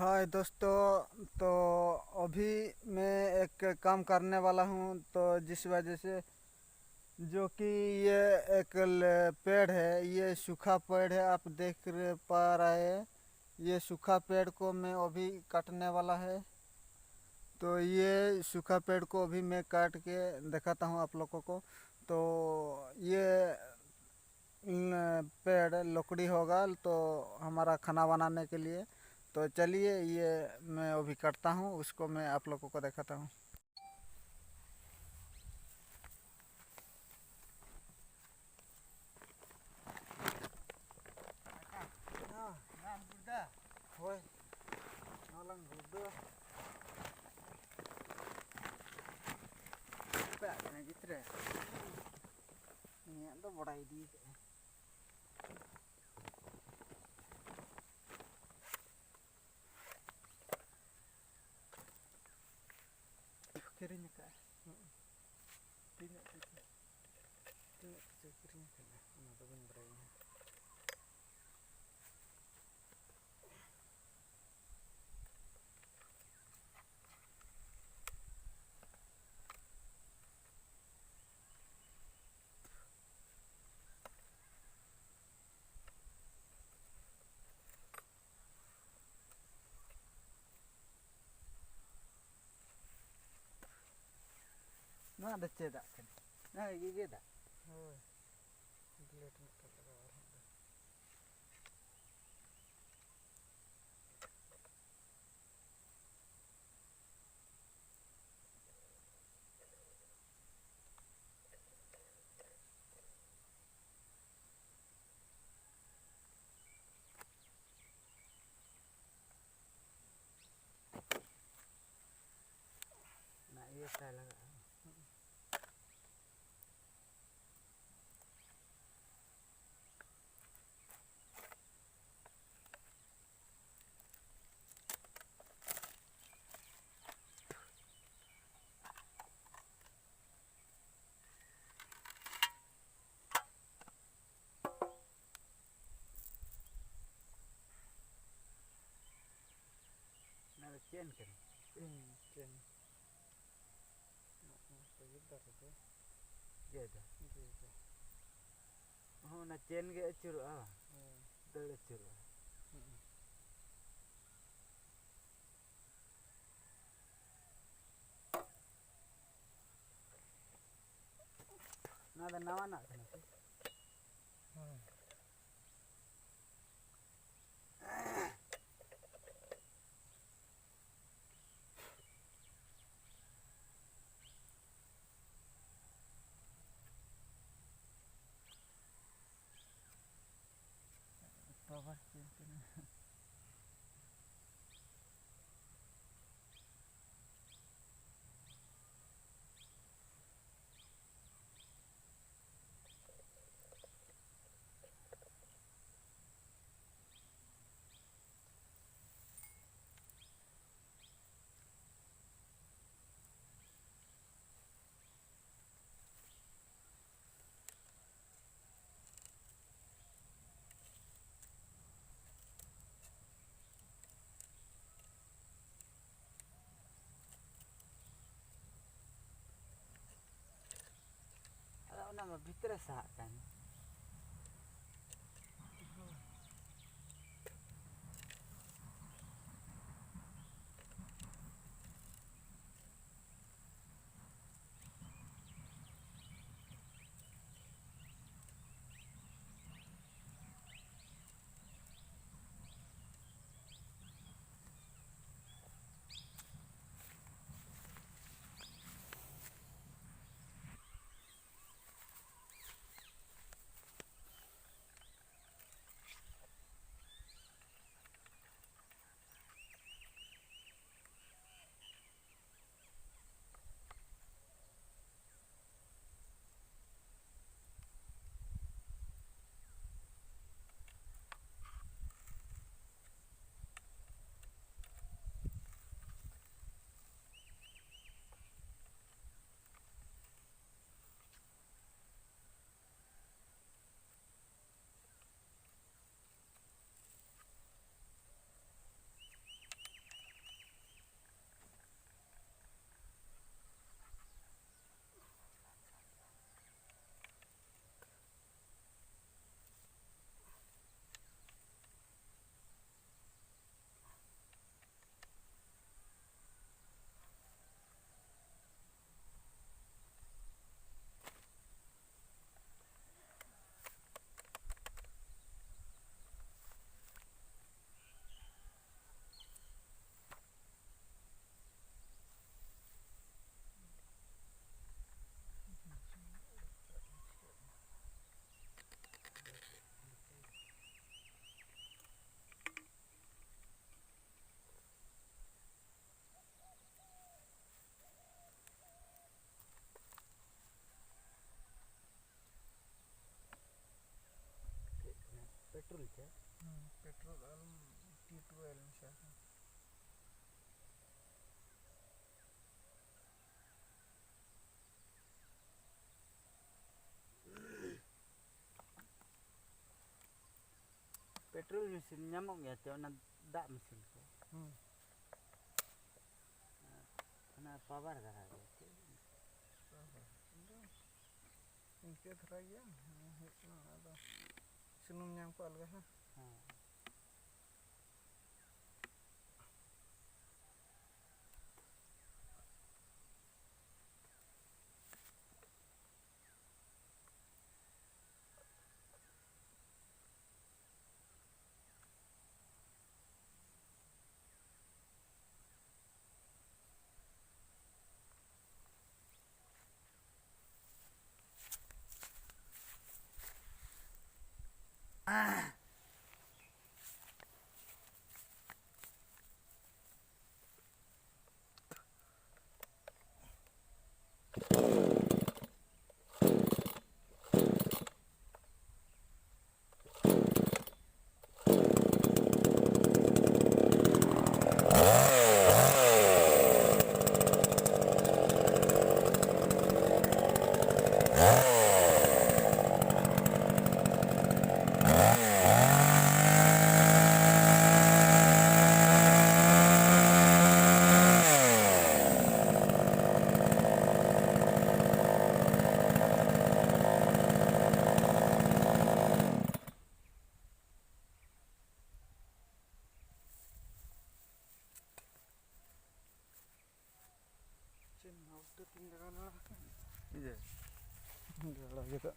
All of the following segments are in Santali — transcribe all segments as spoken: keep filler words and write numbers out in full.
हाय दोस्तों, तो अभी मैं एक काम करने वाला हूँ, तो जिस वजह से, जो कि ये एक ल-, पेड़ है, ये सूखा पेड़ है, आप देख रहे, पा रहे हैं, ये सूखा पेड़ को मैं अभी काटने वाला है। तो ये सूखा पेड़ को अभी मैं काट के दिखाता हूँ आप लोगों को। तो ये न, पेड़ लकड़ी होगा तो हमारा खाना बनाने के लिए। तो चलिए, ये मैं अभी काटता हूँ, उसको मैं आप लोगों को दिखाता हूँ। ᱦᱳᱭ, ᱱᱚᱣᱟ ᱞᱟᱝ ᱜᱩᱰᱟᱹ᱾ ᱯᱮ ᱟᱜ ᱠᱟᱱᱟ ᱜᱤᱫᱽᱨᱟᱹ᱾ ᱩᱱᱤᱭᱟᱜ ᱫᱚ ᱵᱟᱰᱟᱭ ᱤᱫᱤ ᱠᱟᱜᱼᱟ᱾ ᱠᱤᱨᱤᱧ ᱟᱠᱟᱫᱼᱟ᱾ ᱛᱤᱱᱟᱹᱜ ᱛᱮᱪᱚ, ᱛᱤᱱᱟᱹᱜ ᱛᱮᱪᱚ ᱠᱤᱨᱤᱧ ᱟᱠᱟᱫᱼᱟ, ᱚᱱᱟ ᱫᱚ ᱵᱟᱹᱧ ᱵᱟᱲᱟᱭᱟ᱾ ᱱᱚᱣᱟ ᱫᱚ ᱪᱮᱫᱟᱜ ᱠᱟᱱᱟ? ᱱᱚᱣᱟ ᱜᱮ ᱜᱮᱫᱟᱜ᱾ ᱦᱳᱭ᱾ ᱵᱞᱮᱰ ᱢᱤᱫᱴᱟᱝ ᱞᱟᱜᱟᱣ ᱟᱨ ᱢᱤᱫ ᱫᱚ᱾ ᱚᱱᱟ ᱤᱭᱟᱹ ᱛᱟᱭ ᱞᱟᱜᱟᱜᱼᱟ᱾ ᱪᱮᱱ ᱠᱟᱱᱟ᱾ ᱦᱩᱸ, ᱪᱮᱱ᱾ ᱱᱚᱜᱼᱚ ᱱᱚᱣᱟ ᱠᱚ ᱤᱭᱟᱹ ᱫᱟ ᱨᱮᱫᱚ᱾ ᱤᱭᱟᱹ ᱫᱟ᱾ ᱤᱭᱟᱹ ᱫᱟ᱾ ᱦᱚᱸ, ᱚᱱᱟ ᱪᱮᱱ ᱜᱮ ᱟᱹᱪᱩᱨᱚᱜᱼᱟ ᱵᱟᱝ? ᱦᱮᱸ᱾ ᱫᱟᱹᱲ ᱟᱹᱪᱩᱨᱚᱜᱼᱟ᱾ ᱦᱩᱸ᱾ ᱱᱚᱣᱟ ᱫᱚ ᱱᱟᱣᱟᱱᱟᱜ ᱠᱟᱱᱟ ᱥᱮ? ᱦᱮᱸ᱾ ᱵᱟᱵᱟ ᱪᱮᱫ ᱠᱟᱱᱟ? ᱟᱫᱚ ᱚᱱᱟ ᱢᱟ ᱵᱷᱤᱛᱨᱤ ᱥᱟᱦᱟᱜ ᱠᱟᱱ᱾ ᱦᱩᱸ, ᱯᱮᱴᱨᱳᱞ ᱟᱨ ᱴᱤ ᱴᱩ ᱚᱭᱮᱞ ᱢᱮᱥᱟ ᱠᱟᱜ᱾ ᱯᱮᱴᱨᱳᱞ ᱢᱮᱥᱤᱱ ᱧᱟᱢᱚᱜ ᱜᱮᱭᱟ ᱪᱮ, ᱚᱱᱟ ᱫᱟᱜ ᱢᱮᱥᱤᱱ ᱠᱚ? ᱦᱩᱸ᱾ ᱚᱱᱟ ᱯᱟᱣᱟᱨ ᱫᱷᱟᱨᱟ ᱜᱮᱭᱟ ᱪᱮ? ᱤᱱᱠᱟᱹ ᱫᱷᱟᱨᱟ ᱜᱮᱭᱟ, ᱦᱮᱸ, ᱦᱩᱭᱩᱜ ᱠᱟᱱᱟ ᱚᱱᱟ ᱫᱚ ᱥᱩᱱᱩᱢ ᱧᱟᱢ ᱠᱚ ᱟᱞᱜᱟ ᱦᱟᱸ᱾ ᱦᱮᱸ᱾ ᱪᱮᱫ ᱱᱚᱣᱟ ᱩᱞᱴᱟᱹ ᱛᱤᱧ ᱞᱟᱜᱟᱣ ᱞᱮᱱᱟ? ᱤᱭᱟᱹ᱾ ᱞᱟᱜᱟᱣ ᱠᱮᱫᱟ᱾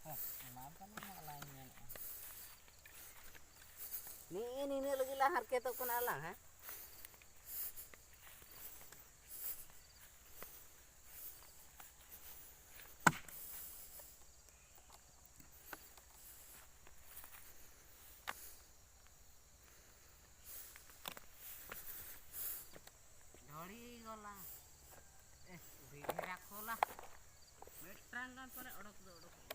ᱦᱮᱸ, ᱚᱱᱟ ᱠᱟᱱᱟ ᱱᱚᱣᱟ ᱞᱟᱝ ᱢᱮᱱᱮᱫᱼᱟ᱾ ᱱᱤᱜᱼᱤ ᱱᱤᱱᱟᱹᱜ ᱞᱟᱹᱜᱤᱫ ᱞᱟᱝ ᱦᱟᱨᱠᱮᱛᱚᱜ ᱠᱟᱱᱟ ᱟᱞᱟᱝ, ᱦᱮᱸ? ᱰᱷᱚᱲᱤ ᱜᱚᱞᱟ᱾ ᱮ, ᱩᱰᱤ ᱰᱷᱮᱨᱟ ᱠᱷᱚᱞᱟ᱾ ᱢᱤᱫᱴᱟᱝ ᱜᱟᱱ ᱯᱟᱞᱮ ᱚᱰᱚᱠ ᱫᱚ ᱚᱰᱚᱠᱚᱜᱼᱟ᱾